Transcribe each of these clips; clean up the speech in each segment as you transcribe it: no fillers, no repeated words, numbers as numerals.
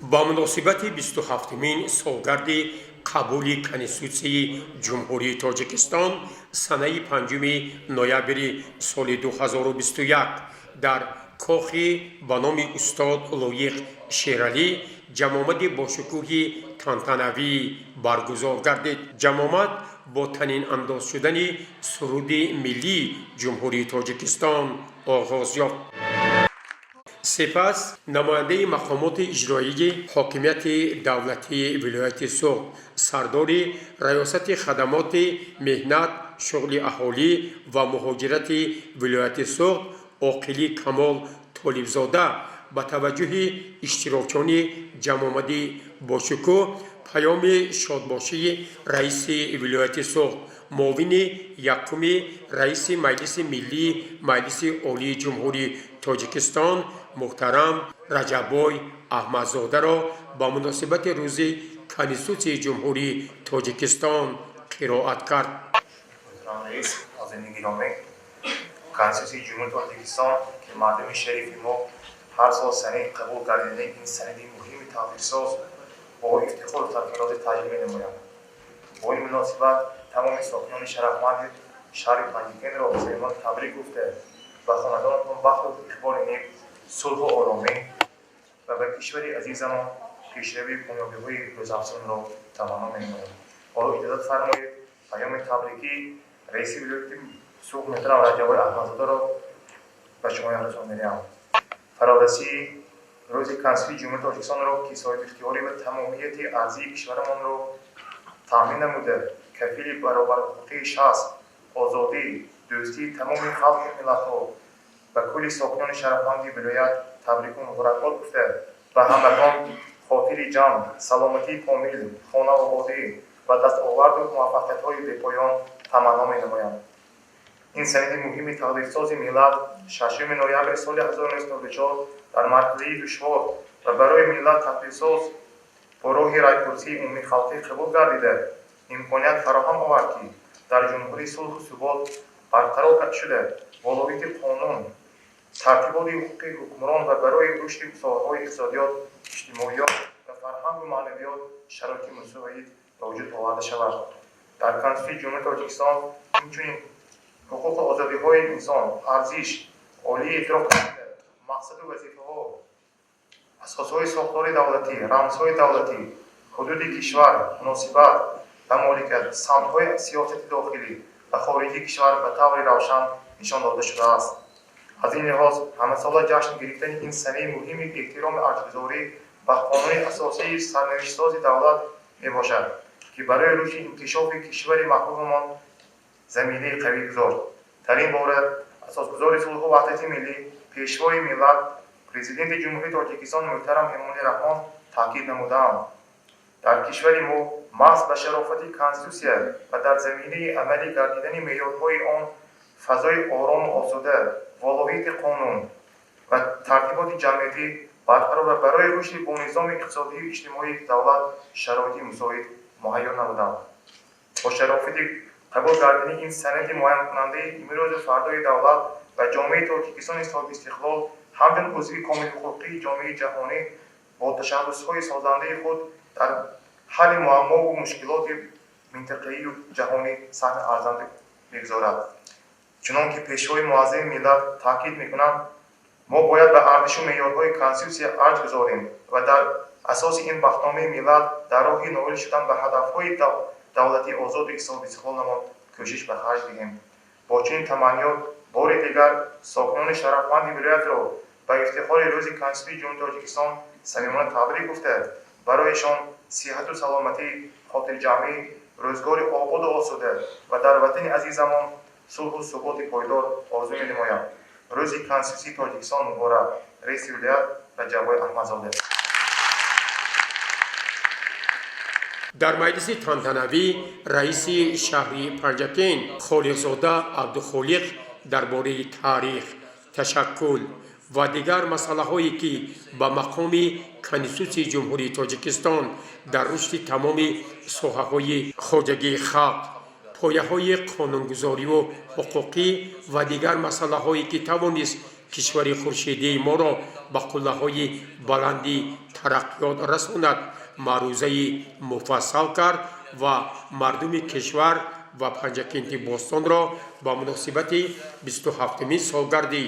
Ба муносибати 27-умин солгарди қабули Конститутсияи Ҷумҳурии Тоҷикистон санаи 5 ноябри соли 2021 дар кохи ба номи устод Лоиқ Шералӣ ҷамъомади бошукӯҳи тантанавӣ баргузор гардид. Ҷамъомад бо танинандоз шудани суруди миллии Ҷумҳурии Тоҷикистон оғоз ёфт. Сипас намояндаи мақомоти иҷроии ҳокимияти давлатии вилояти Суғд, сардори Раёсати хадамоти меҳнат, шуғли аҳолӣ ва муҳоҷирати вилояти Суғд Оқилӣ Камол Толибзода ба таваҷҷӯҳи иштирокчиёни ҷамъомади бошукӯҳ паёми шодбошии раиси вилояти Суғд, муовини якуми раиси Маҷлиси Миллии Маҷлиси Олии Ҷумҳурии Тоҷикистон муҳтарам Раҷаббой Аҳмадзодаро ба муносибати Рӯзи Конститутсияи Ҷумҳурии Тоҷикистон қироат кард. Муҳтарам раис, ҳозирини гиромӣ, Конститутсияи Ҷумҳурии Тоҷикистон, ки мардуми шарифи мо ҳар сол санаи қабул гардидани ин санади муҳими тақдирсоз бо ифтихору сарфарозӣ таҷлил менамоянд. Бо ин муносибат тамоми сокинони шарафманди шаҳри Панҷакентро самимона табрик гуфта, ба хонадонатон бахту иқболи нек, сулҳу оромӣ ва ба кишвари азизамон пешравию комёбиҳои рӯзафзунро таманно менамоям. Ҳоло иҷозат фармоед, паёми табрикӣ раиси вилояти Суғд муҳтарам Раҷаббой Аҳмадзодаро ба шумоён расонидаам. Фарорасии Рӯзи Конститутсияи Ҷумҳурии Тоҷикистонро, ки соҳибихтиёрӣ ва тамомияти арзии кишварамонро таъмин намуда, кафили баробарҳуқуқии шахс, озодӣ, дӯстии тамоми халқу миллатҳо, ба кулли сокинони шарафманди вилоят табрику муборакбод гуфта, ба ҳамагон хотири ҷамъ, саломатии комил, хонаободӣ ва дастоварду муваффақиятҳои бепоён таманно менамоям. Ин санади муҳими тақдирсози миллат 6 ноябри соли 1994 дар марҳилаи душвор ва барои миллат тақдирсоз бо роҳи райпурсии умумихалқӣ қабул гардида, имконият фароҳам овард, ки дар ҷумҳурӣ сулҳу субот барқарор шуда, волоияти қонун, тартиботи ҳуқуқи ҳукмрон ва барои рушди соҳаҳои иқтисодиёт, иҷтимоиёт ва фарҳангу маънавиёт шароити мусоид ба вуҷуд оварда шавад. Дар Конститутсияи Ҷумҳурии Тоҷикистон инчунин ҳуқуқу озодиҳои инсон арзиш олии эътироф гардида, мақсаду вазифаҳо, асосҳои сохтори давлатӣ, рамзҳои давлатӣ, ҳудуди кишвар, муносибат ба моликият, самтҳои сиёсати дохилӣ ва хориҷии кишвар ба таври равшан нишон дода шудааст. Аз ин лиҳоз ҳамасола ҷашн гирифтани ин санаи муҳими эҳтирому арҷгузорӣ ба қонуни асосии сарнавиштсози давлат мебошад, ки барои рушди инкишофи кишвари маҳбубамон заминаи қавӣ гузошт. Дар ин бора асосгузори сулҳу ваҳдати миллӣ, Пешвои миллат, Президенти Ҷумҳурии Тоҷикистон муҳтарам Эмомалӣ Раҳмон таъкид намудаанд: «Дар кишвари мо маҳз ба шарофати Конститутсия ва дар заминаи амалӣ гардидани меъёрҳои он фазои орому осуда, волоияти қонун ва тартиботи ҷамъиятӣ барқарор ва барои рушди бонизоми иқтисодию иҷтимоии давлат шароити мусоид муҳайё намуданд. Бо шарофати қабул гардидани ин санади муайянкунандаи имрӯзу фардои давлат ва ҷомеаи Тоҷикистони соҳибистиқлол ҳамчун узви комилҳуқуқии ҷомеаи ҷаҳонӣ бо ташаббусҳои созандаи худ дар ҳалли муаммову мушкилоти минтақаию ҷаҳонӣ саҳми арзанда мегузорад. Чунон ки Пешвои муаззами миллат таъкид мекунанд, мо бояд ба арзишу меъёрҳои Конститутсия арҷ гузорем ва дар асоси ин бахтномаи миллат дар роҳи ноил шудан ба ҳадафҳои давлати озоду соҳибистиқлоламон кӯшиш ба харҷ диҳем. Бо чунин таманниёт бори дигар сокинони шарафманди вилоятро ба ифтихори Рӯзи Конститутсияи Ҷумҳурии Тоҷикистон самимона табрик гуфта, барояшон сиҳату саломатӣ, хотирҷамъӣ, рӯзгори ободу осуда ва дар ватани азизамон сулҳу суботи пойдор орзу менамоям. Рӯзи Конститутсияи Тоҷикистон муборак!» Раиси вилоят Раҷаббой Аҳмадзода. Дар маҷлиси тантанавӣ раиси шаҳри Панҷакент Холиқзода Абдухолиқ дар бораи таърих, ташаккул ва дигар масъалаҳое, ки ба мақоми Конститутсияи Ҷумҳурии Тоҷикистон дар рушди тамоми соҳаҳои хоҷагии халқ, пояҳои қонунгузориву ҳуқуқӣ ва дигар масъалаҳое, ки тавонист кишвари хуршедии моро ба қуллаҳои баланди тараққиёт расонад маърузаи муфассал кард ва мардуми кишвар ва Панҷакенти бостонро ба муносибати 27-умин солгарди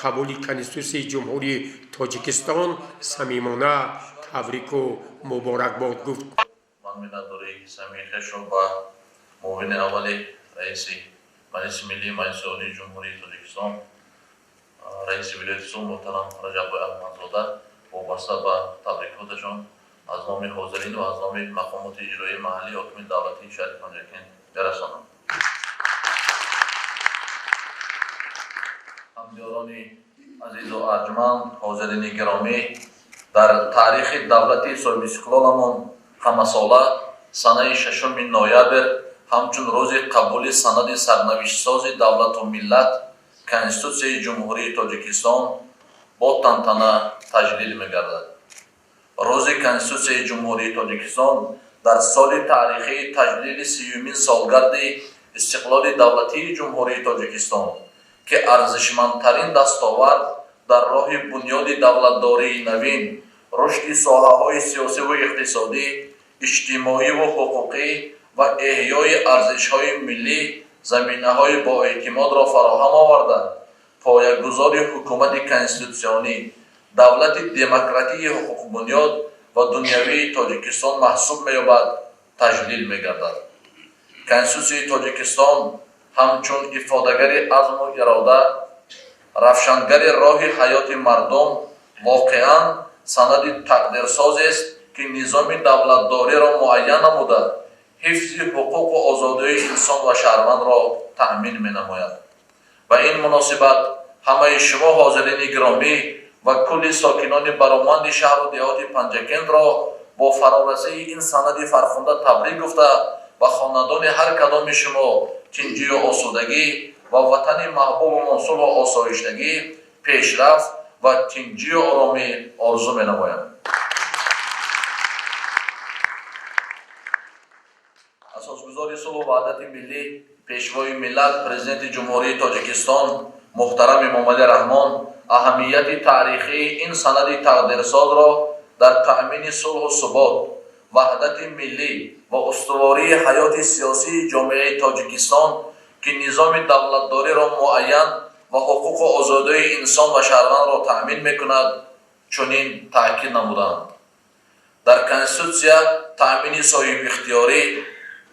қабули Конститутсияи Ҷумҳурии Тоҷикистон самимона табрику муборакбод гуфт. Ман миннатдории самимии хешро ба муовини аввали раиси Маҷлиси Миллии Маҷлиси Олии Ҷумҳурии Тоҷикистон, раиси вилояти Суғд муҳтарам Раҷаббой Аҳмадзода вобаста ба табрикоташон аз номи ҳозирин ва аз номи мақомоти иҷроии маҳаллии ҳокими давлатии шаҳри Панҷакент бирасонам. Ҳамдиёрони азизу арҷманд, ҳозирини гиромӣ, дар таърихи давлати соҳибистиқлоламон ҳамасола санаи 6 ноябр ҳамчун рӯзи қабули санади сарнавиштсози давлату миллат Конститутсияи Ҷумҳурии Тоҷикистон бо тантана таҷлил мегардад. Рӯзи Конститутсияи Ҷумҳурии Тоҷикистон дар соли таърихии таҷлили 30-юмин солгарди истиқлоли давлатии Ҷумҳурии Тоҷикистон, ки арзишмандтарин дастовард дар роҳи бунёди давлатдории навин, рушди соҳаҳои сиёсиву иқтисодӣ, иҷтимоиву ҳуқуқӣ ва эҳёи арзишҳои миллӣ заминаҳои боэътимодро фароҳам оварда, поягузори ҳукумати конститутсионӣ, давлати демократии ҳуқуқбунёд ва дунявии Тоҷикистон маҳсуб меёбад, таҷлил мегардад. Конститутсияи Тоҷикистон ҳамчун ифодагари азму ирода, равшангари роҳи ҳаёти мардум, воқеан санади тақдирсозест, ки низоми давлатдориро муайян намуда, ҳифзи ҳуқуқу озодии инсон ва шаҳрвандро таъмин менамояд. Ба ин муносибат ҳамаи шумо ҳозирини гиромӣ ва кулли сокинони бароманди шаҳру деҳоти Панҷакентро бо фарорасии ин санади фархунда табрик гуфта, ба хонадони ҳар кадоми шумо тинҷию осудагӣ ва ватани маҳбубумон сулҳу осоиштагӣ, пешрафт ва тинҷию оромӣ орзу менамоям. Асосгузори сулҳу ваҳдати миллӣ, Пешвои миллат, Президенти Ҷумҳурии Тоҷикистон муҳтарам Эмомалӣ Раҳмон аҳамияти таърихии ин санади тақдирсозро дар таъмини сулҳу субот, ваҳдати миллӣ ва устувории ҳаёти сиёсии ҷомеаи Тоҷикистон, ки низоми давлатдориро муайян ва ҳуқуқу озодии инсон ва шаҳрвандро таъмин мекунад, чунин таъкид намуданд. Дар Конститутсия таъмини соҳибихтиёрӣ,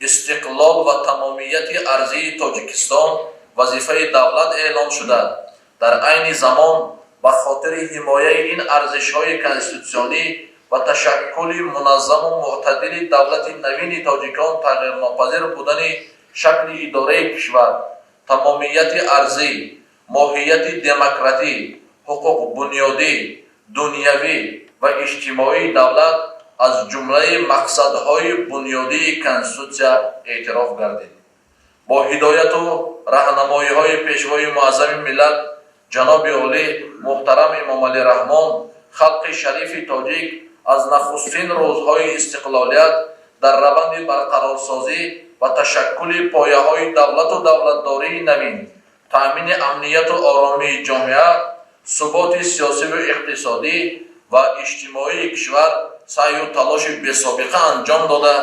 истиқлол ва тамомияти арзии Тоҷикистон вазифаи давлат эълон шуда, дар айни замон ба хотири ҳимояи ин арзишҳои конститутсионӣ ва ташаккули муназзаму мӯътадили давлати навини тоҷикон тағйирнопазир будани шакли идораи кишвар, тамомияти арзӣ, моҳияти демократӣ, ҳуқуқбунёдӣ, дунявӣ ва иҷтимоии давлат аз ҷумлаи мақсадҳои бунёдии Конститутсия эътироф гардид. Бо ҳидояту раҳнамоиҳои Пешвои муаззами миллат ҷаноби олӣ муҳтарам Эмомалӣ Раҳмон, халқи шарифи тоҷик аз нахустин рӯзҳои истиқлолият дар раванди барқарорсозӣ ва ташаккули пояҳои давлату давлатдории навин, таъмини амнияту оромии ҷомеа, суботи сиёсиву иқтисодӣ ва иҷтимоии кишвар саъю талоши бесобиқа анҷом дода,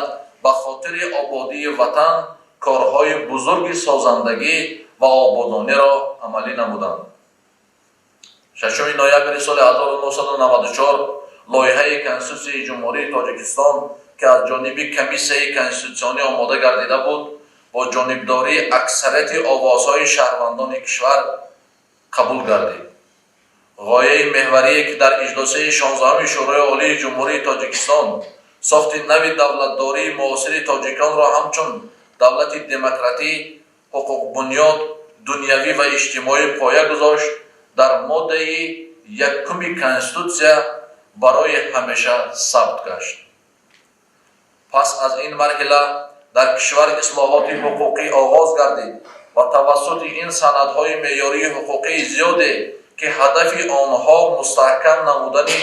ба хотири ободии ватан корҳои бузурги созандагӣ ва ободониро амалӣ намуданд. 6 ноябри соли 1994 лоиҳаи Конститутсияи Ҷумҳурии Тоҷикистон, ки аз ҷониби Комиссияи конститутсионӣ омода гардида буд, бо ҷонибдории аксарияти овозҳои шаҳрвандони кишвар қабул гардид. Ғояи меҳварие, ки дар иҷлосияи 16-уми Шӯрои Олии Ҷумҳурии Тоҷикистон сохти нави давлатдории муосири тоҷиконро ҳамчун давлати демократӣ, ҳуқуқбунёд, дунявӣ ва иҷтимоӣ поя гузошт, дар моддаи 1-уми Конститутсия барои ҳамеша сабт гашт. Пас аз ин марҳила дар кишвар ислоҳоти ҳуқуқӣ оғоз гардид ва тавассути ин санадҳои меъёрии ҳуқуқии зиёде, ки ҳадафи онҳо мустаҳкам намудани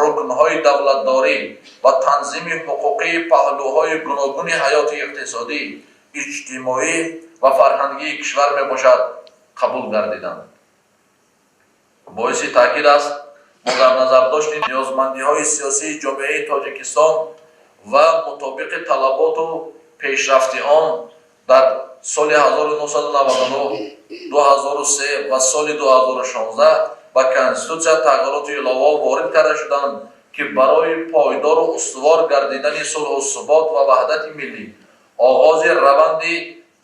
рукнҳои давлатдорӣ ва танзими ҳуқуқии паҳлӯҳои гуногуни ҳаёти иқтисодӣ, иҷтимоӣ ва фарҳангии кишвар мебошад, қабул гардиданд. Боиси таъкид аст, Бо дар назардошти ниёзмандиҳои сиёсии ҷомеаи Тоҷикистон ва мутобиқи талаботу пешрафти он дар соли 1999, 2003 ва соли 2016 ба Конститутсия тағйироту иловаҳо ворид карда шуданд, ки барои пойдору устувор гардидани сулҳу субот ва ваҳдати миллӣ, оғози раванди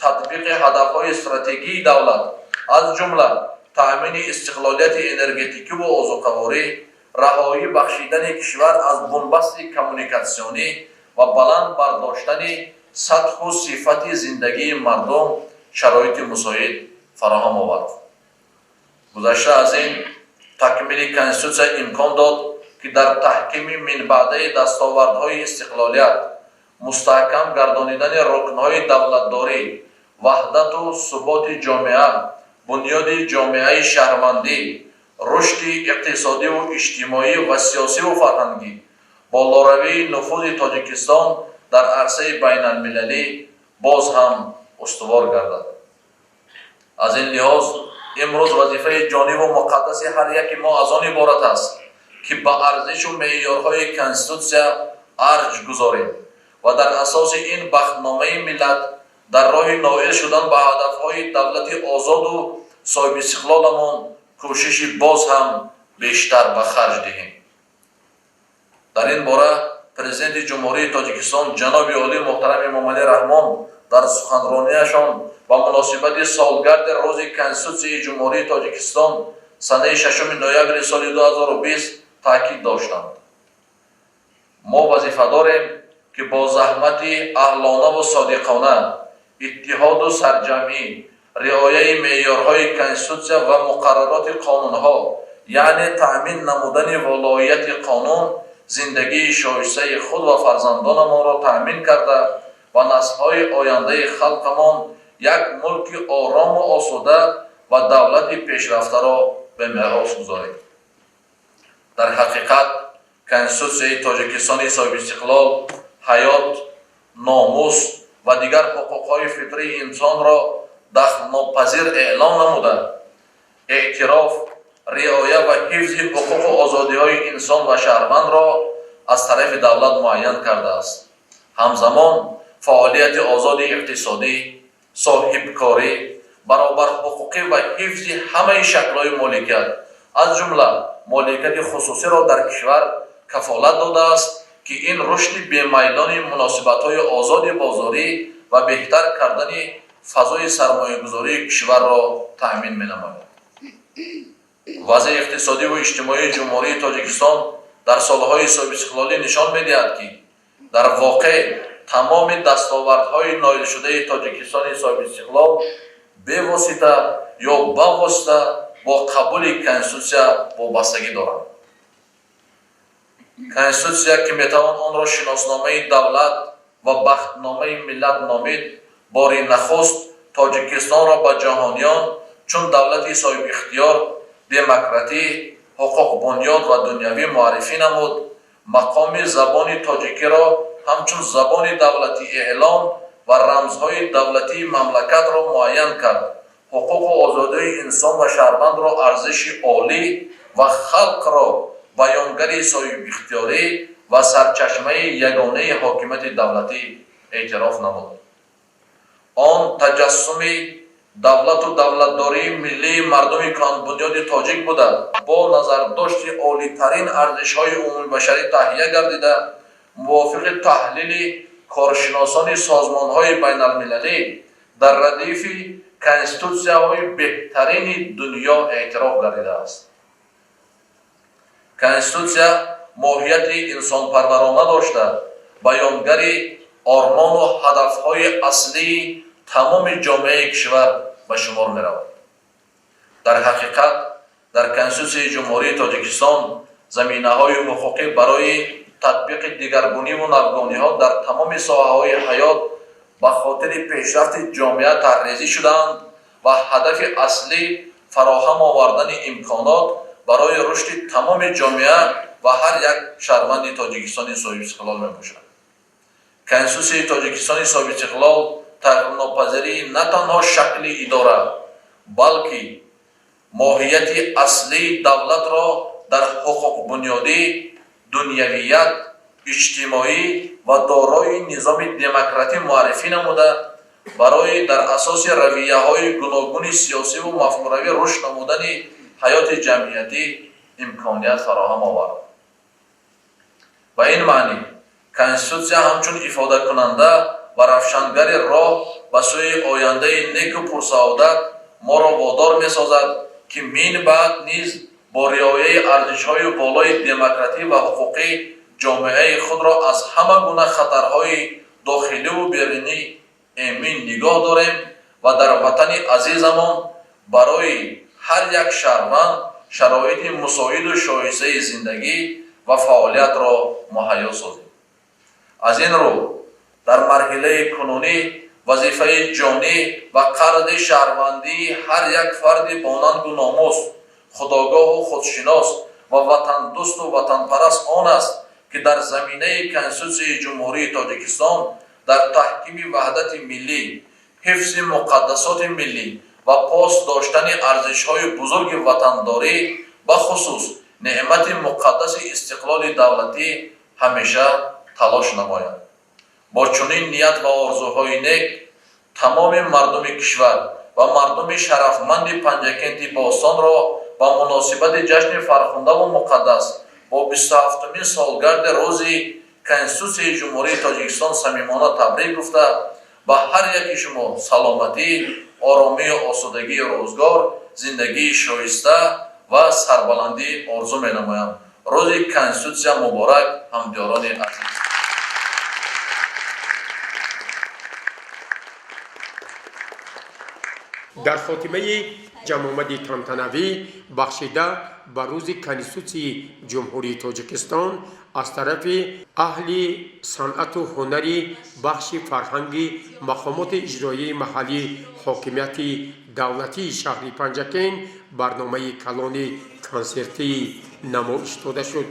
татбиқи ҳадафҳои стратегии давлат, аз ҷумла таъмини истиқлолияти энергетикиву озуқаворӣ, раҳоӣ бахшидани кишвар аз бунбасти коммуникатсионӣ ва баланд бардоштани сатҳу сифати зиндагии мардум шароити мусоид фароҳам овард. Гузашта аз ин, такмили Конститутсия имкон дод, ки дар таҳкими минбаъдаи дастовардҳои истиқлолият, мустаҳкам гардонидани рукнҳои давлатдорӣ, ваҳдату суботи ҷомеа, бунёди ҷомеаи шаҳрвандӣ, рушди иқтисодиву иҷтимоӣ ва сиёсиву фарҳангӣ, болоравии нуфузи Тоҷикистон дар арсаи байналмилалӣ боз ҳам устувор гардад. Аз ин лиҳоз имрӯз вазифаи ҷониву муқаддаси ҳар яки мо аз он иборат аст, ки ба арзишу меъёрҳои Конститутсия арҷ гузорем ва дар асоси ин бахтномаи миллат дар роҳи ноил шудан ба ҳадафҳои давлати озоду соҳибистиқлоламон кӯшиши боз ҳам бештар ба харҷ диҳем. Дар ин бора Президенти Ҷумҳурии Тоҷикистон ҷаноби олӣ муҳтарам Эмомалӣ Раҳмон дар суханронияшон ба муносибати солгарди Рӯзи Конститутсияи Ҷумҳурии Тоҷикистон санаи 6 ноябри соли 2020 таъкид доштанд: «Мо вазифа дорем, ки бо заҳмати аҳлонаву содиқона, иттиҳоду сарҷамъӣ, риояи меъёрҳои Конститутсия ва муқаррароти қонунҳо, яъне таъмин намудани волоияти қонун, зиндагии шоистаи худ ва фарзандонамонро таъмин карда ва наслҳои ояндаи халқамон як мулки орому осуда ва давлати пешрафтаро ба мерос гузорем». Дар ҳақиқат, Конститутсияи Тоҷикистони соҳибистиқлол ҳаёт, номус ва дигар ҳуқуқҳои фитрии инсонро дахлнопазир эълон намуда, эътироф, риоя ва ҳифзи ҳуқуқу озодиҳои инсон ва шаҳрвандро аз тарафи давлат муайян кардааст. Ҳамзамон фаъолияти озоди иқтисодӣ, соҳибкорӣ, баробарҳуқуқӣ ва ҳифзи ҳамаи шаклҳои моликият, аз ҷумла моликияти хусусиро дар кишвар кафолат додааст, ки ин рушди бемайлони муносибатҳои озоди бозорӣ ва беҳтар кардани фазои сармоягузории кишварро таъмин менамояд. Вазъи иқтисодиву иҷтимоии Ҷумҳурии Тоҷикистон дар солҳои соҳибистиқлолӣ нишон медиҳад, ки дар воқеъ тамоми дастовардҳои ноилшудаи Тоҷикистони соҳибистиқлол бевосита ё бавосита бо қабули Конститутсия вобастагӣ доранд. Конститутсия, ки метавон онро шиносномаи давлат ва бахтномаи миллат номид, бори нахуст Тоҷикистонро ба ҷаҳониён чун давлати соҳибихтиёр, демократӣ, ҳуқуқбунёд ва дунявӣ муаррифӣ намуд, мақоми забони тоҷикиро ҳамчун забони давлатӣ эълон ва рамзҳои давлатии мамлакатро муайян кард, ҳуқуқу озодиҳои инсон ва шаҳрвандро арзиши олӣ ва халқро баёнгари соҳибихтиёрӣ ва сарчашмаи ягонаи ҳокимияти давлатӣ эътироф намуд. Он таҷассуми давлату давлатдории миллии мардуми кӯҳанбунёди тоҷик буда, бо назардошти олитарин арзишҳои умумибашарӣ таҳия гардида, мувофиқи таҳлили коршиносони созмонҳои байналмилалӣ дар радифи конститутсияҳои беҳтарини дунё эътироф гардидааст. Конститутсия моҳияти инсонпарварона дошта, баёнгари ормону ҳадафҳои аслии тамоми ҷомеаи кишвар ба шумор меравад. Дар ҳақиқат, дар Конститутсияи Ҷумҳурии Тоҷикистон заминаҳои ҳуқуқӣ барои татбиқи дигаргуниву навгониҳо дар тамоми соҳаҳои ҳаёт ба хотири пешрафти ҷомеа тарҳрезӣ шудаанд ва ҳадафи аслӣ фароҳам овардани имконот барои рушди тамоми ҷомеа ва ҳар як шаҳрванди Тоҷикистони соҳибистиқлол мебошад. Конститутсияи Тоҷикистони соҳибистиқлол тағйирнопазирии на танҳо шакли идора, балки моҳияти аслии давлатро Дар ҳуқуқбунёдӣ, дунявият, иҷтимоӣ ва дорои низоми демократӣ муаррифӣ намуда, барои дар асоси равияҳои гуногуни сиёсиву мафкуравӣ рушд намудани ҳаёти ҷамъиятӣ имконият фароҳам овард. Ба ин маънӣ Конститутсия ҳамчун ифодакунанда ва равшангари роҳ ба сӯи ояндаи неку пурсаодат моро водор месозад, ки минбаъд низ бо риояи арзишҳои болои демократӣ ва ҳуқуқӣ ҷомеаи худро аз ҳама гуна хатарҳои дохиливу берунӣ эмин нигоҳ дорем ва дар ватани азизамон барои ҳар як шаҳрванд шароити мусоиду шоистаи зиндагӣ ва фаъолиятро муҳайё созем. Аз ин рӯ, дар марҳилаи кунунӣ вазифаи ҷонӣ ва қарзи шаҳрвандии ҳар як фарди бонангу номус, худогоҳу худшинос ва ватандӯсту ватанпараст он аст, ки дар заминаи Конститутсияи Ҷумҳурии Тоҷикистон дар таҳкими ваҳдати миллӣ, ҳифзи муқаддасоти миллӣ ва пос доштани арзишҳои бузурги ватандорӣ, бахусус неъмати муқаддаси истиқлоли давлатӣ ҳамеша талош намояд. Бо чунин ният ва орзуҳои нек тамоми мардуми кишвар ва мардуми шарафманди Панҷакенти бостонро ба муносибати ҷашни фархундаву муқаддас бо 27-умин солгарди рӯзи Конститутсияи Ҷумҳурии Тоҷикистон самимона табрик гуфта, ба ҳар яки шумо саломатӣ, оромию осудагии рӯзгор, зиндагии шоиста ва сарбаландӣ орзу менамоям. Рӯзи Конститутсия муборак, ҳамдиёрони азиз! Дар хотимаи ҷамъомади тантанавӣ, бахшида ба рӯзи Конститутсияи Ҷумҳурии Тоҷикистон, аз тарафи аҳли санъату ҳунари бахши фарҳанги мақомоти иҷроияи маҳаллии ҳокимияти давлатии шаҳри Панҷакент барномаи калони консертӣ намоиш дода шуд.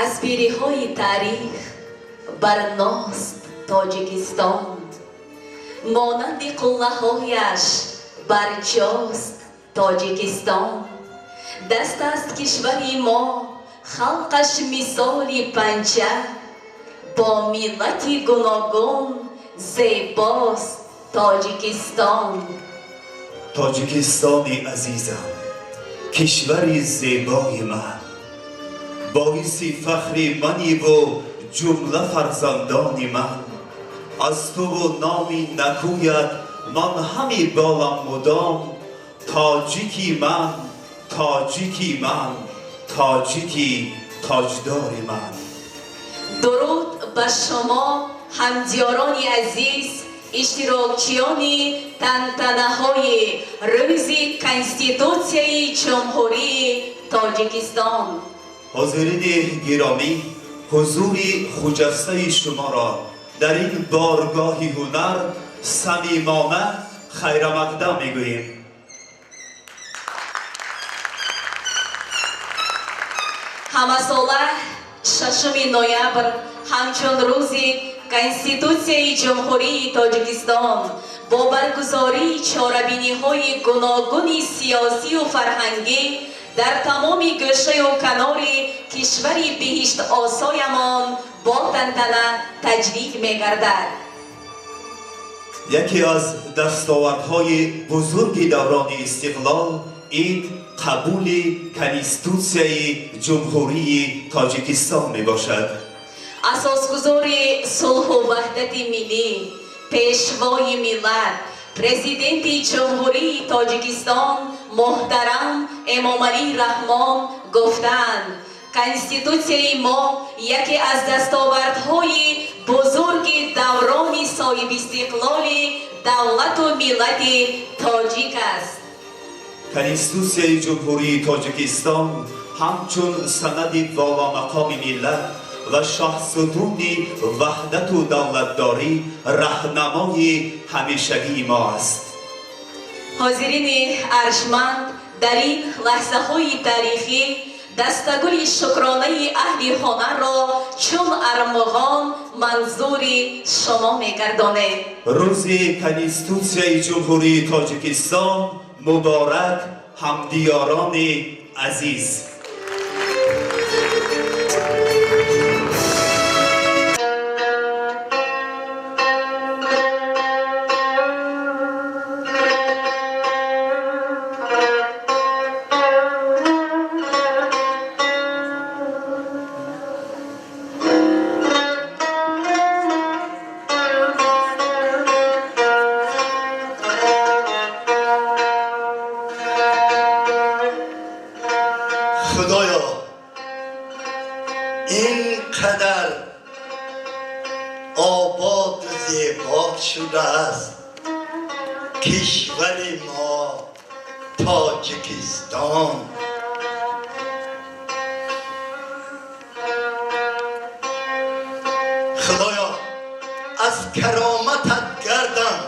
Аз пириҳои таърих барност Тоҷикистон, монанди қуллаҳояш барҷост Тоҷикистон. Даст аст кишвари мо, халқаш мисоли панҷа, бо миллати гуногун зебост Тоҷикистон. Тоҷикистони азизам, кишвари зебои ман, боиси фахри маниву ҷумла фарзандони ман. Аз туву номи накӯят ман ҳами болам мудом. Тоҷики ман, тоҷики ман, тоҷики тоҷдори ман. Дуруд ба шумо, ҳамдиёрони азиз, иштирокчиёни тантанаҳои рӯзи Конститутсияи Ҷумҳурии Тоҷикистон. Ҳозирини гиромӣ, ҳузури хуҷастаи шуморо дар ин боргоҳи ҳунар самимона хайрамақдам мегӯем. Ҳамасола 6 ноябр ҳамчун рӯзи Конститутсияи Ҷумҳурии Тоҷикистон бо баргузории чорабиниҳои гуногуни сиёсию фарҳангӣ дар тамоми гӯшаю канори кишвари биҳиштосоямон бо тантана таҷлил мегардад. Яке аз дастовардҳои бузурги даврони истиқлол ин қабули Конститутсияи Ҷумҳурии Тоҷикистон мебошад. Асосгузори сулҳу ваҳдати миллӣ, Пешвои миллат, Президенти Ҷумҳурии Тоҷикистон муҳтарам Эмомалӣ Раҳмон гуфтаанд: «Конститутсияи мо яке аз дастовардҳои бузурги даврони соҳибистиқлоли давлату миллати тоҷик аст». Конститутсияи Ҷумҳурии Тоҷикистон ҳамчун санади боломақоми миллат ва шоҳсутуни ваҳдату давлатдорӣ раҳнамои ҳамешагии мо аст. Ҳозирини арҷманд, дар ин лаҳзаҳои таърихӣ Дастагули шукронаи аҳли ҳунарро чун армуғон манзури шумо мегардонем. Рӯзи Конститутсияи Ҷумҳурии Тоҷикистон муборак, ҳамдиёрони азиз! Худоё, ин қадар ободу зебо шудааст кишвари мо Тоҷикистон. Худоё, аз кароматат гардам,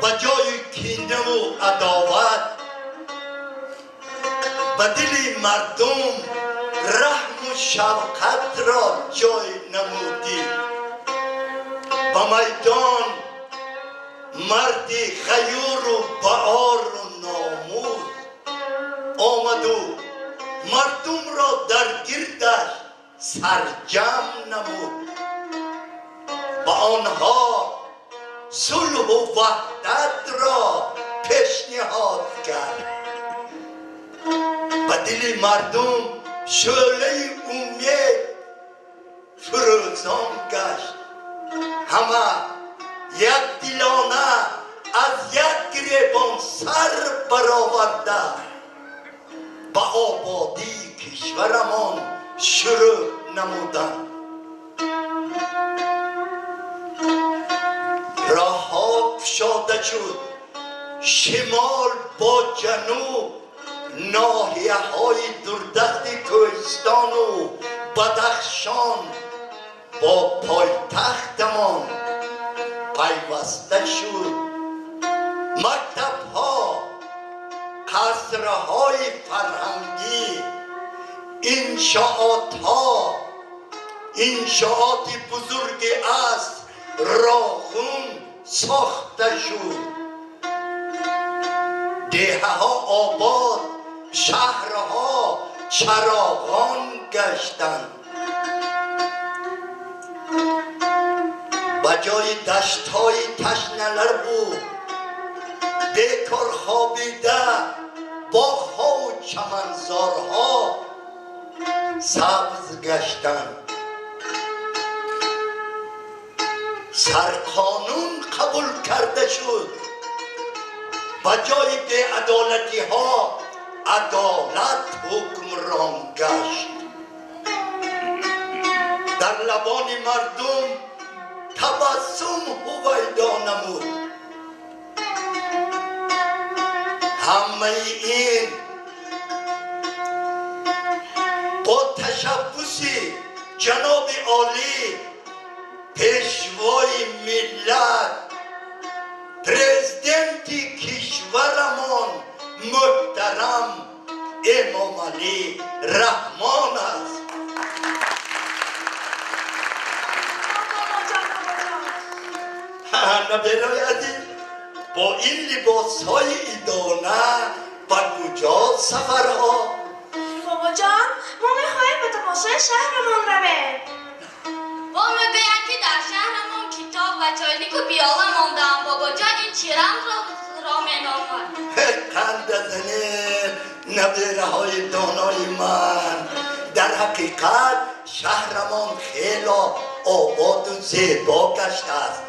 ба ҷои кинаву адоват ба дили мардум раҳму шафқатро ҷой намудӣ. Ба майдон марди ғаюру баору номус омаду мардумро дар гирдаш сарҷам намуд. Ба онҳо сулҳу ваҳдатро пешниҳод кард. Ба дили мардум шӯълаи умед фурӯзон гашт. Ҳама якдилона аз як гиребон сар бароварда ба ободии кишварамон шурӯъ намуданд. Роҳҳо кушода шуд, шимол бо ҷануб, ноҳияҳои дурдасти кӯҳистону Бадахшон бо пойтахтамон пайваста шуд. Мактабҳо, қасрҳои фарҳангӣ, иншоотҳо, иншооти бузурги аср Роғун сохта шуд. Деҳаҳо обод, шаҳрҳо чароғон гаштанд. Ба ҷои даштҳои ташналарбу бекор хобида боғҳову чаманзорҳо сабз гаштанд. Сарқонун қабул карда шуд. Ба ҷои беадолатиҳо адолат ҳукмрон гашт. Дар лабони мардум табассум ҳувайдо намуд. Ҳамаи ин бо ташаббуси ҷаноби олӣ, пешвои миллат, президенти кишварамон муҳтарам Эмомалӣ Раҳмон аст. Бобоҷон, бобоҷон! Набераи азиз, бо ин либосҳои идона ба куҷо сафарҳо? Бобоҷон, мо мехоҳем ба тамошои шаҳрамон равем. Бо мегӯянд, ки дар шаҳрамон китоб ва чойнику пиёла мондаанд. Бобоҷон, ин чӣ рамзро меномад? Қандазане, набераҳои донои ман, дар ҳақиқат шаҳрамон хело ободу зебо гаштааст.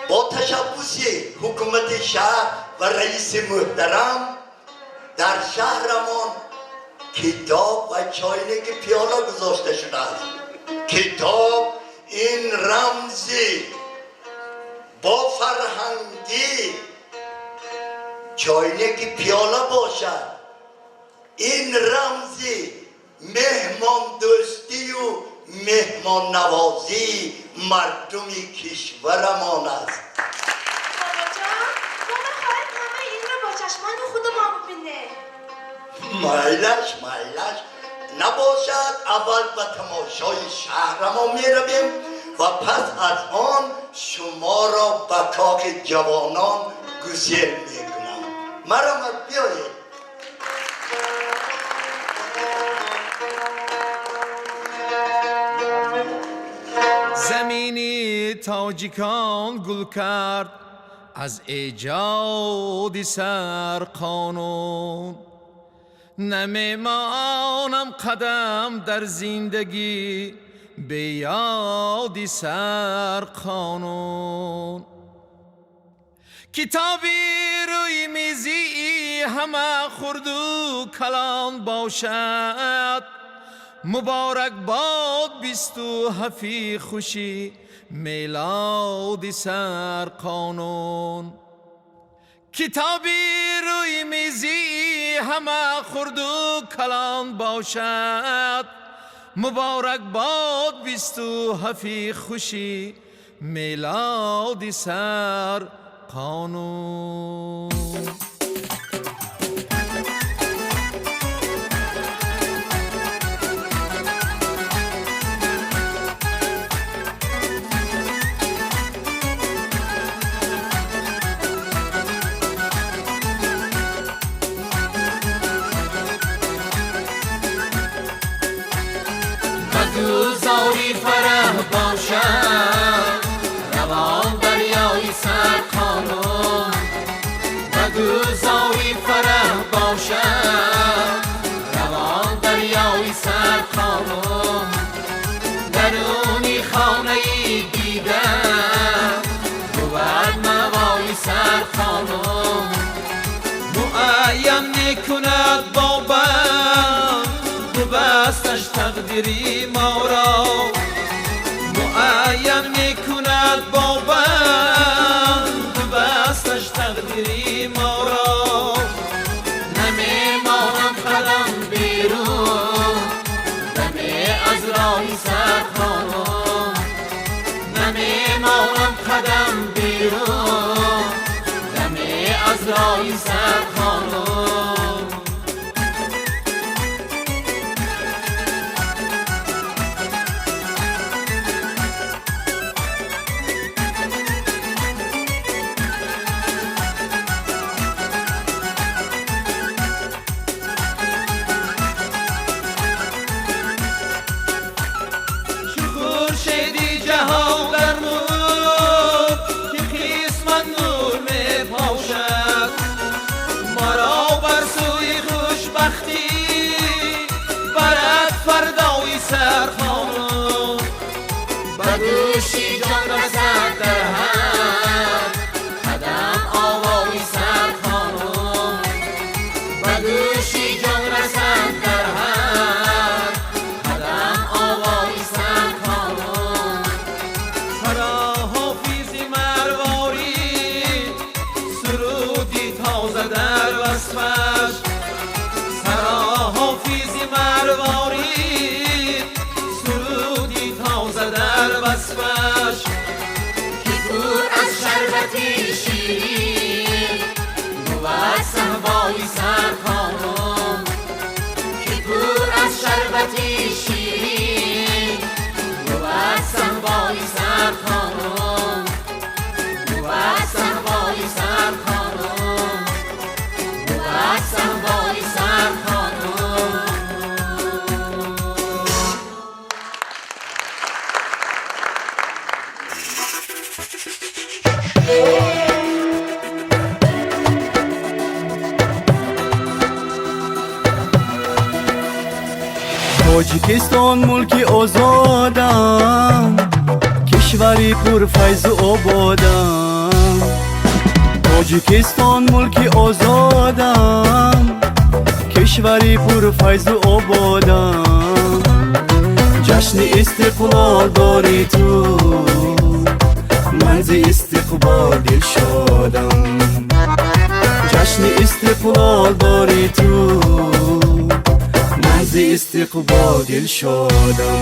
Бо ташаббуси ҳукумати шаҳр ва раиси муҳтарам дар шаҳрамон китоб ва чойники пиёла гузошта шудааст. Китоб ин рамзи бо фарҳангӣ, чойники пиёла бошад ин рамзи меҳмондӯстию меҳмоннавозии мардуми кишварамон аст. Бобоҷон, мо мехоҳем ҳамаи инро бо чашмони худамон бибинем. Майлаш, майлаш, набошад, аввал ба тамошои шаҳрамо меравем ва пас аз он шуморо ба кохи ҷавонон гусел мекунам. Маромад, биёед. Замини тоҷикон гул кард аз эҷоди сарқонун. Намемонам қадам дар зиндагӣ бе ёди сарқонун. Китоби рӯи мизӣ ҳама хурду калон бошад. Муборак бод 27 хушӣ мелоди сарқонун. Китоби рӯи мизӣ ҳама хурду калон бошад. Муборак бод 27 хушӣ мелоди сарқонун. Гузори фараҳ бошад равон дарёи сарқонун. Ба гузори фараҳ бошад равон дарёи сарқонун. Даруни хонаи дида бувад мавои сарқонун. Муайян мекунад бобам дубасташ тақдири моро. Муайян мекунад бобам дубасташ тақдири моро. Намемонам қадам берун даме аз роҳи сарқонун. Намемонам қадам берун даме аз роҳи сарқонун. Гӯши ҷон расад дар ҳар қадам овои сархонум. Ба гӯши ҷон расад дар ҳар қадам овои сархонум. Саро ҳофизи марворӣ суруди тоза дар васфаш. Саро ҳофизи марворӣ суруди тоза дар васфаш. Ки пур аз шарбати ширин бувад саҳбои сархонум. Ки пур аз шарбати ширин бувад саҳбои сархонум. Бувад саҳбои сархонум. Бувад саҳбои сархонум. Тоҷикистон мулки озодам, кишвари пурфайзу ободам. Тоҷикистон мулки озодам, кишвари пурфайзу ободам. Ҷашни истиқлол дорӣ ту, ман зи истиқбол дилшодам. Ҷашни истиқлол дорӣ ту, ман зи истиқбол дилшодам.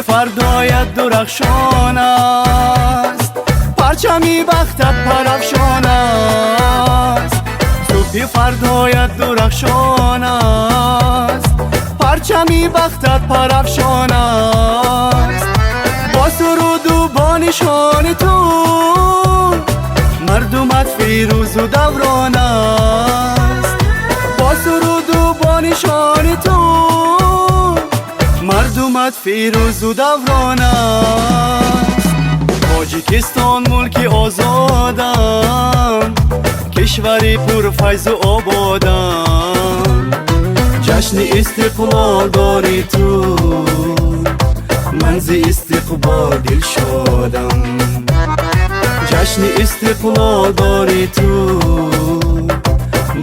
Фардоят дурахшон аст, парчами бахтат парафшон аст. Субҳи фардоят дурахшон аст, парчами бахтат парафшон аст. Бо суруду бо нишони ту мардумат фирӯзу даврон аст. Бо суруду бо нишони ту мардумат фирӯзу даврон аст. Тоҷикистон мулки озодам, кишвари пурфайзу ободам. Ҷашни истиқлол дорӣ ту, ман зи истиқбол дилшодам. Ҷашни истиқлол дорӣ ту,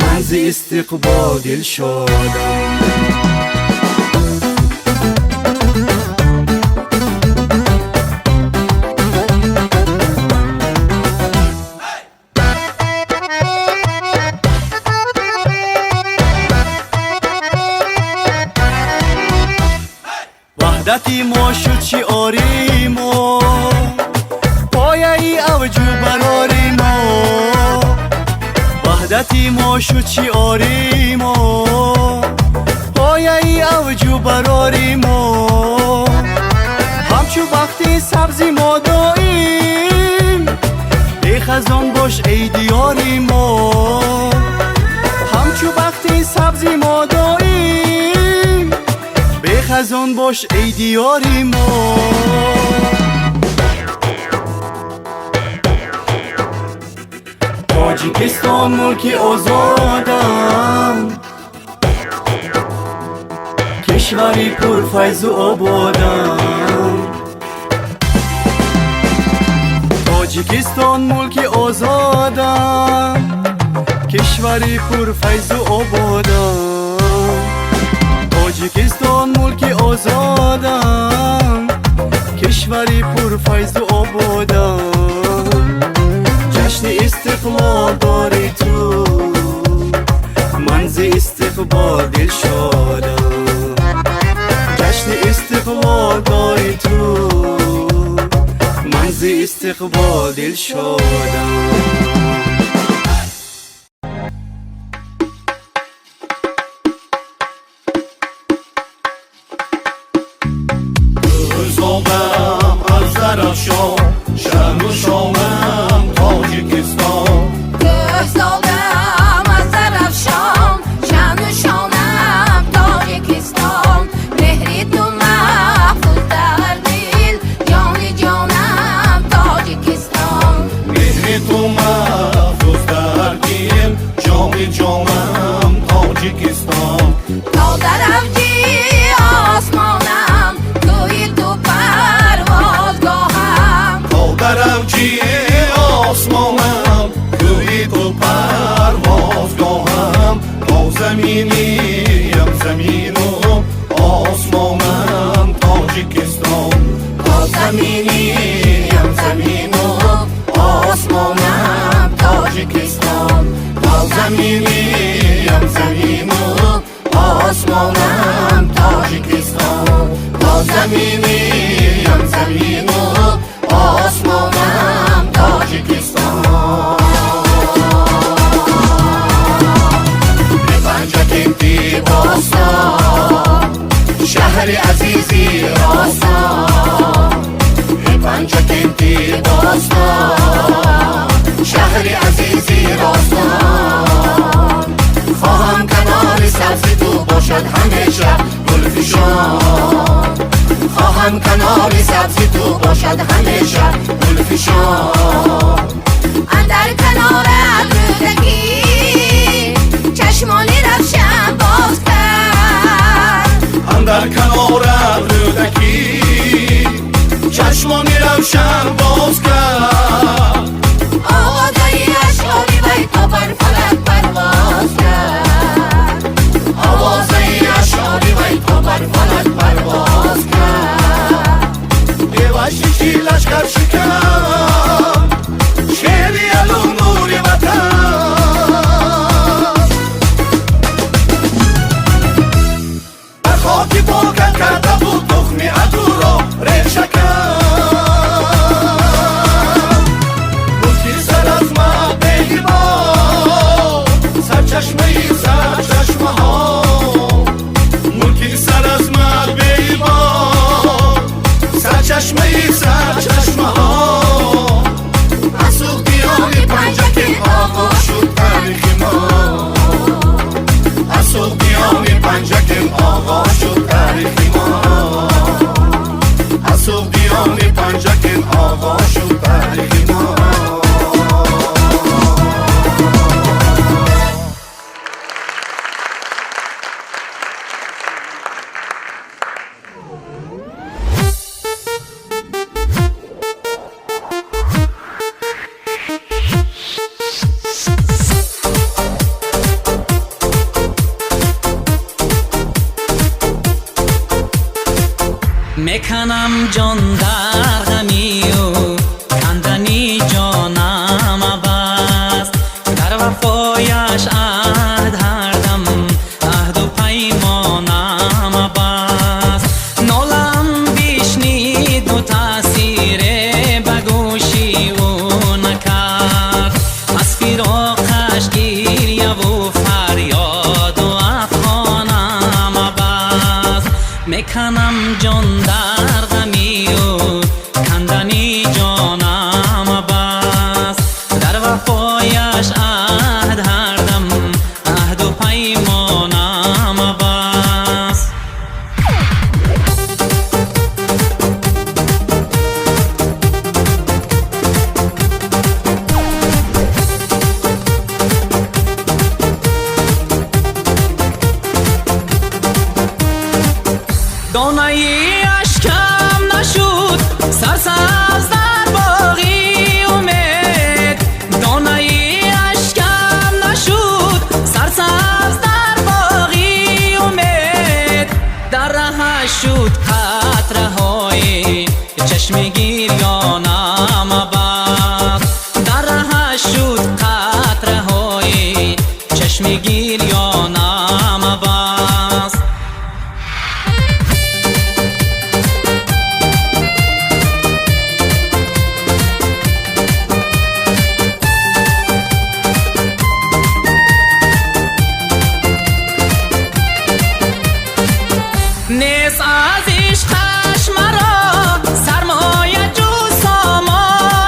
ман зи истиқбол дилшодам. Ваҳдати мо шуд шиори мо, пояи авҷу барори мо. Ваҳдати мо шуд шиори мо, пояи авҷу барори мо. Ҳамчу бахти сабзи мо доим, бехазон бош эй диёри мо. Ҳамчу бахти сабзи мо доим, бехазон бош эй диёри мо. Тоҷикистон мулки озодам, кишвари пурфайзу ободам. Тоҷикистон мулки озодам, кишвари пурфайзу ободам. Тоҷикистон мулки озодам, кишвари пурфайзу ободам. Ҷашни истиқлол дорӣ ту, ман зи истиқбол дилшодам. Ҷашни истиқлол дорӣ ту, ман зи истиқбол дилшодам. Зодам аз Зарафшон, шаъну шонам Тоҷикистон. Кӯҳзодам аз Зарафшон, шаъну шонам Тоҷикистон. Меҳри ту маҳфуз дар дил, ҷони ҷонам Тоҷикистон. Меҳри ту маҳфуз дар дил, ҷони ҷонам Тоҷикистон. То дар авҷи осмонам, кӯҳи ту парвозгоҳам. То дар авҷи осмонам, кӯҳи ту парвозгоҳам. То заминиям замину осмонам Тоҷикистон. То заминиям замину осмонам Тоҷикистон. То заминиям замину осмонам Тоҷикистон. То заминиям замину осмонам Тоҷикистон. Панҷакенти бостон, шаҳри азизи Ростон. Панҷакенти бостон, шаҳри азизи Ростон. Хоҳам канори сабзи ту бошад ҳамеша гулфишон. Хоҳам канори сабзи ту бошад ҳамеша гулфишон. Андар канорат рӯдакӣ чашмони равшан боз кард. Андар канорат рӯдакӣ чашмони равшан боз кард. Овозаи ашъори вай то бар фалак парвоз кард. Овозаи ашъори вай то бар фалак парвоз кард. Бевашиши лашкар шикан, шери алу нури ватан. Бар хоки покат карда буд тухми адуро. Мекунам ҷон дар ғами ӯ, кандани ҷонам абас. Дар вафояш аҳд ҳардам, аҳду паймонам абас. Нолам бишниду таъсире ба гӯши ӯ накард. Аз фироқаш гиряву фарёду афғонам абас. Мекунам ҷон дар ғами ӯ, кандани ҷонам абас. Дар вафояш аҳд ҳардам, аҳду паймонам абас. Донаи ашкам нашуд сарсабз дар боғи умед. Донаи ашкам нашуд сарсабз дар боғи умед. Дар раҳаш шуд қатраҳои чашми гирёнам абас. Дар раҳаш шуд қатраҳои чашми гирёнам абас. Нест аз ишқаш маро сармоя ҷуз сомон.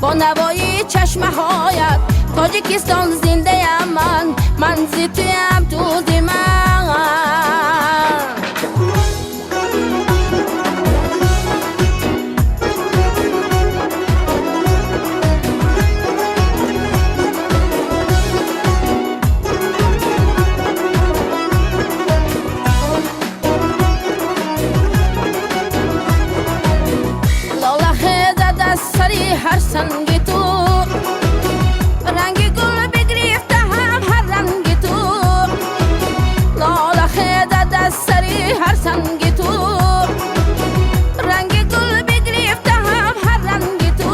бо навои чашмаҳоят. Тоҷикистон зиндаям ман, ман зи туям, ту зи ман. Лола хезад аз сари ҳар санги ту, ранги гул бигирифта ҳам ҳар ранги ту. Лола хезад аз сари ҳар санги ту, ранги гул бигирифта ҳам ҳар ранги ту.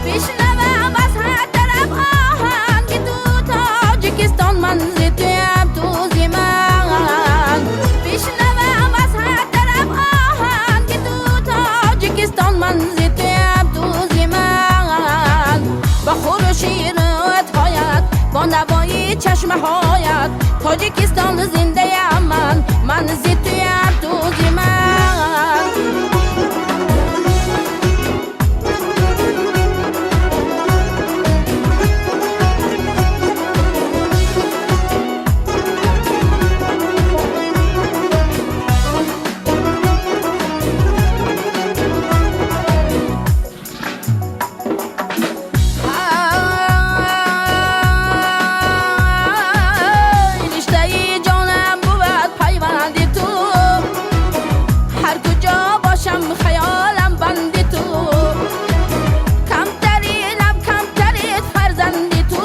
Бишнавам аз ҳар тараф оҳанги ту, Тоҷикистон ман зи туям, ту зи ман. Бишнавам аз ҳар тараф оҳанги ту, Тоҷикистон ман зи туям, ту зи ман. Бо хурӯши рӯдҳоят, бо навои чашмаҳоят, Тоҷикистон зиндаям ман, ман зи туям, ту зи ман. Ай, риштаи ҷонам бувад пайванди ту, ҳар куҷо бошам хаёлам банди ту. Камтаринам камтарин фарзанди ту,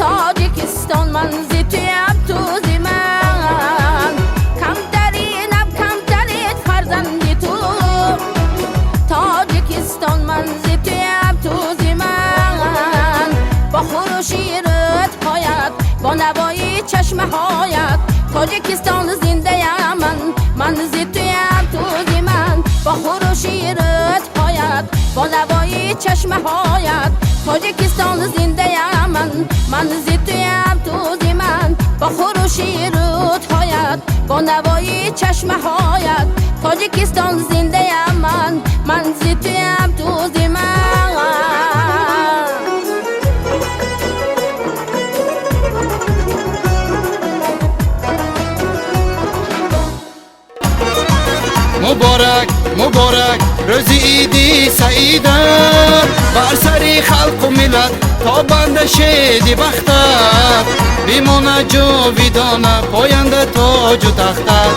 Тоҷикистон ман зи туям, ту зи ман. Камтаринам камтарин фарзанди ту, Тоҷикистон ман зи туям, ту зи ман. Бо хурӯши рӯдҳоят, бо навои чашмаҳоят, Тоҷикистон зиндаям ман, ман зи туям, ту зи ман. Бо хурӯши рӯдҳоят, бо навои чашмаҳоят, Тоҷикистон зиндаям ман, ман зи туям, ту зи ман. Бо хурӯши рӯдҳоят, бо навои чашмаҳоят, Тоҷикистон зиндаям ман, ман зи туям, ту зи ман. Муборак, муборак рӯзи иди саида, бар сари халқу миллат то банда шеди бахтат, бимона ҷовидона поянда тоҷу тахтат.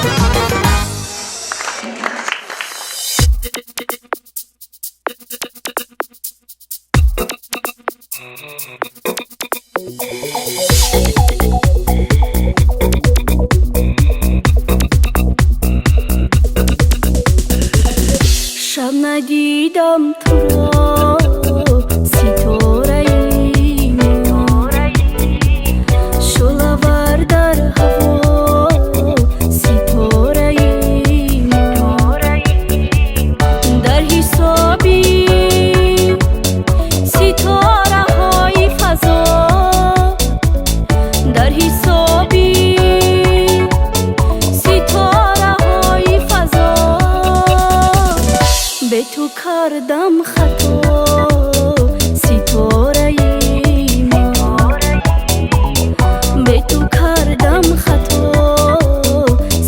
Шаб надидам туро, ситораи ман, шӯълавар дар ҳаво, ситораи ман. Дар ҳисоби ситораҳои фазо, дар ҳисоби ситораҳои фазо, бе ту кардам хато, ситораи ман. Бе ту кардам хато,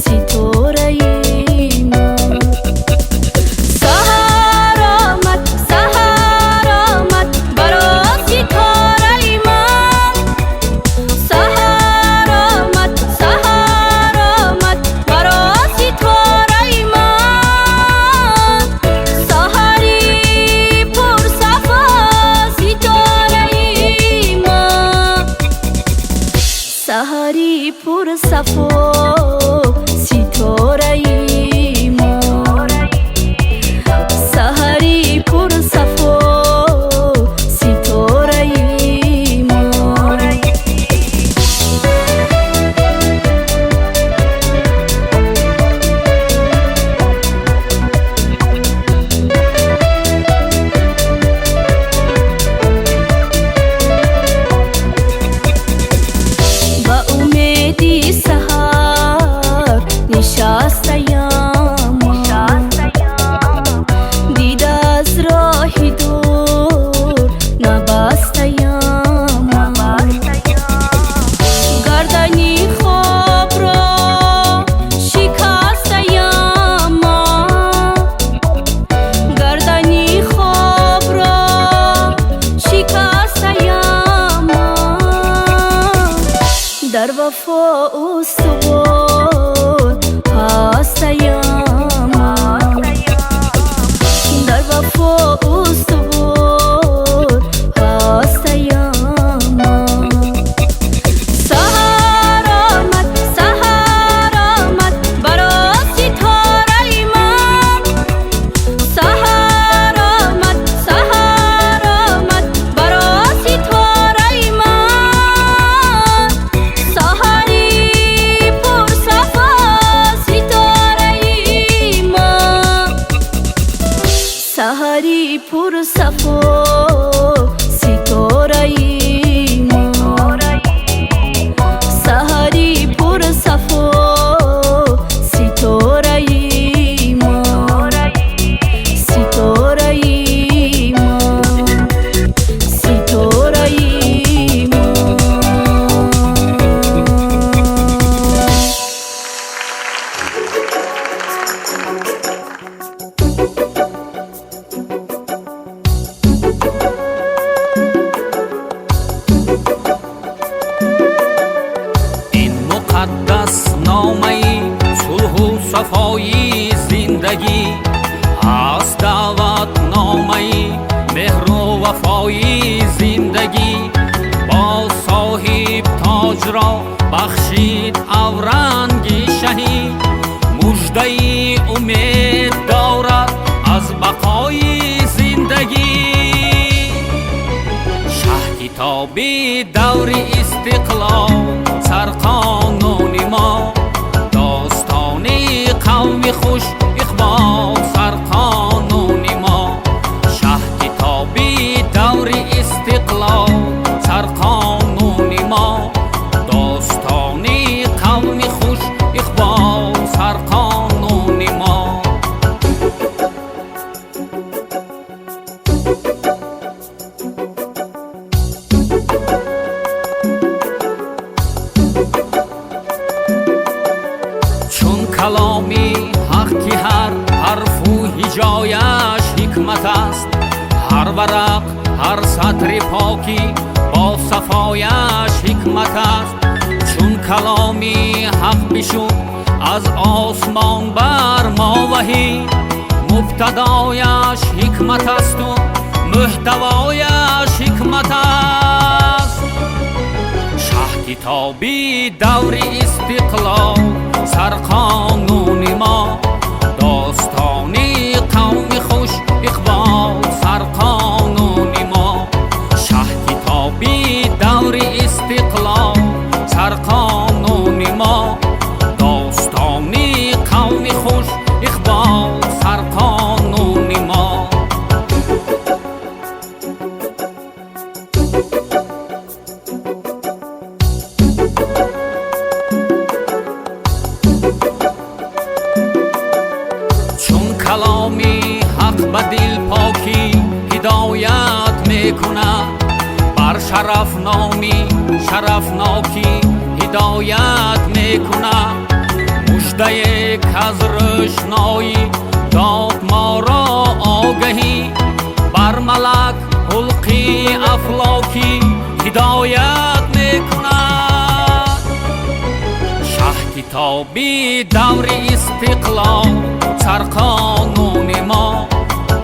ситораи ман. Саҳар омад, саҳар омад баро ситораи ман. Саҳар омад, саҳар омад баро ситораи ман. Саҳари пурсафо, ситораи ман. Саҳари пурсафо, ситораи ман. Саҳари пурсафо, ситораи ман. Ба умеди саҳар нишастаям. вафо устувор ҳастаям ман, дар вафо устувор ҳастаям ман. Саҳар омад, саҳар омад баро ситораи ман. Саҳар омад, саҳар омад баро ситораи ман. Саҳари пурсафо ситораи ман. Саҳари пурсафо ситораи ман. Саҳари пурсафо ситораи ман. Ситораи ман. Ситораи ман. Ин муқаддас номаи сулҳу сафои зиндагӣ аст, даъватномаи меҳру вафои зиндагӣ. Бо соҳиб тоҷро бахшид авранги шаҳӣ, муждаи умед дорад аз бақои зиндагӣ. Шаҳкитоби даври истиқлол сарқонуни мо, достони қавми хуш иқбол сарқонуни мо. Шаҳкитоби даври истиқлол сарқонуни мо, достони қавми хуш иқбол сарқонуни мо. Чун каломи ҳақ ки ҳар ҳарфу ҳиҷояш ҳикмат аст, ҳар варақ, ҳар сатри покӣ бо сафояш ҳикмат аст. Чун каломи ҳақ бишуд аз осмон бар мо ваҳӣ, мубтадояш ҳикмат асту муҳтавояш ҳикмат аст. Шаҳкитоби даври истиқлол сарқонуни мо, достони қавми хуш иқбол сарқонуни мо. Шаҳкитоби даври истиқлол сарқонуни мо, достони қавми хуш иқбол сарқонуни мо. Чун каломи ҳақ ба дилпокӣ ҳидоят мекунад, бар шарафноми шарафнокӣ ҳидоят мекунад. Муждае каз рӯшноӣ дод моро огаҳӣ, бар малак ҳулқи афлокӣ ҳидоят мекунад. Шаҳкитоби даври истиқлол сарқонуни мо,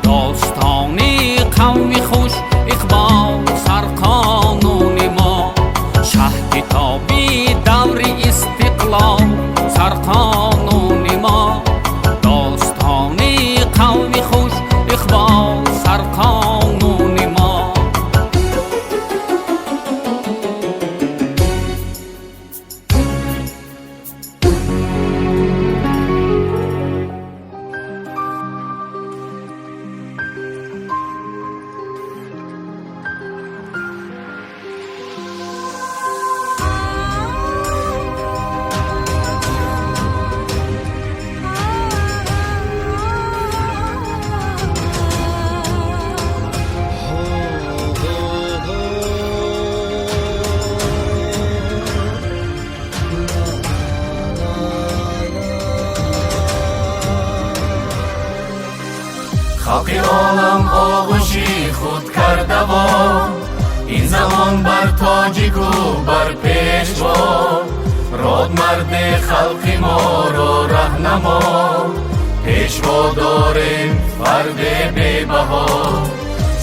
достони қавми хуш иқбол сарқонуни мо. Шаҳкитоби даври истиқлол сарқонуни мо, достони қавми хуш иқбол сарқонуни мо. Халқи олам оғӯши худ кардаво, ин замон бар тоҷику бар пешво. Марде халқи моро раҳнамо, пешво дорем фарде бебаҳо.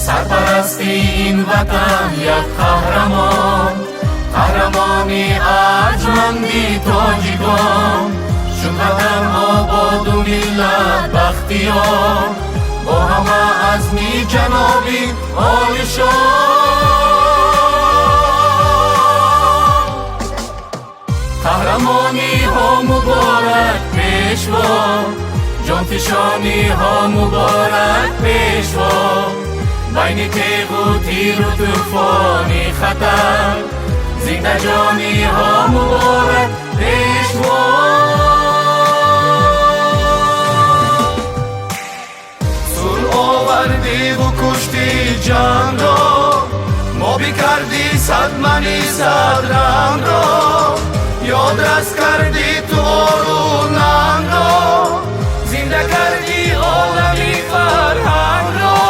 Сарпарасти ин ватан як қаҳрамон, қаҳрамони арҷманди тоҷикон. Чун ватан ободу миллат бахтиёр, бо ҳама азми ҷаноби олишон. Қаҳрамониҳо муборак пешво, ҷонфишониҳо муборак пешво. Байни теғу тиру тӯфони хатар, зиндаҷониҳо муборак пешво. Сулҳ овардиву кушти ҷангро, мо бикардӣ садмани садрангро. Ёдрас кардӣ ту ору нангро, зинда кардӣ олами фарҳангро.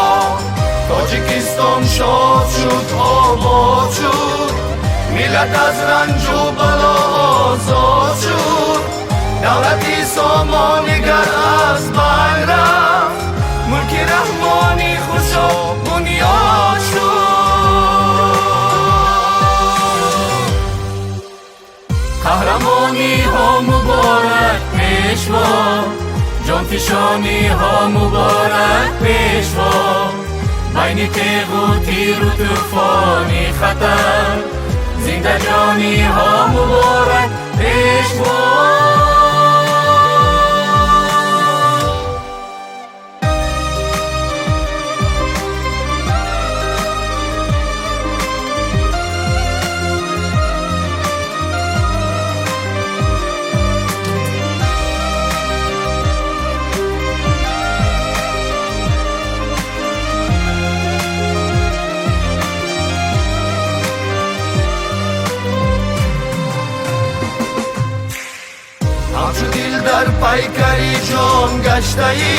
Тоҷикистон шод шуд, обод шуд, миллат аз ранҷу бало озод шуд. Давлати сомонигар аз байн рафт, мулки раҳмонӣ хушо бунёд шуд. Қаҳрамониҳо муборак пешво, ҷонфишониҳо муборак пешво. Байни теғу тиру тӯфони хатар, зиндаҷониҳо муборак пешво. Ҳамчу дил дар пайкари ҷон гаштаӣ,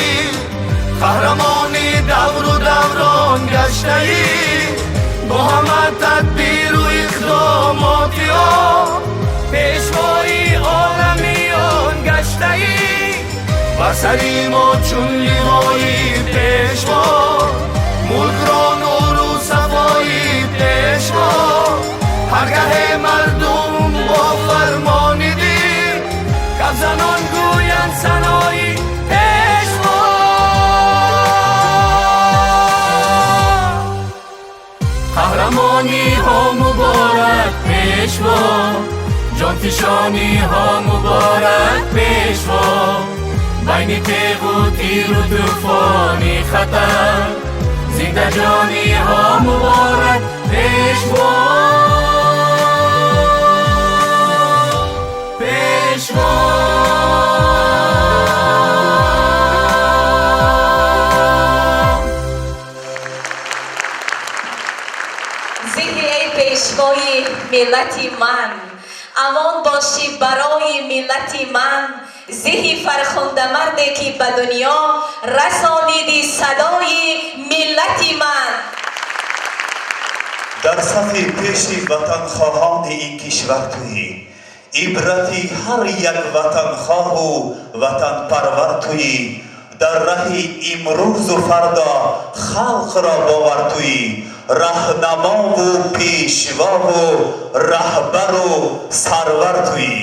қаҳрамони давру даврон гаштаӣ. Бо ҳама тадбиру иқдомоти он, пешвои оламиён гаштаӣ. Бар сари мо чун ливои пешво, мулкро нуру сафои пешво. Ҳаргаҳе мардум бо фармони дил, кафзанон гӯянд санои пешво. Қаҳрамониҳо муборак пешво, ҷонфишониҳо муборак пешво. Байни теғу тиру тӯфони хатар, зиндаҷониҳо муборак пешво. Пешво. Зикри эй пешвои миллати ман, амон бошӣ барои миллати ман. Зиҳи фархундамарде ки ба дунё расониди садои миллати ман. Дар сафи пеши ватанхоҳони ин кишвар туӣ, ибрати ҳар як ватанхоҳу ватанпарвар туӣ. Дар раҳи имрӯзу фардо халқро бовар туӣ, раҳнамову пешвову раҳбару сарвар туӣ.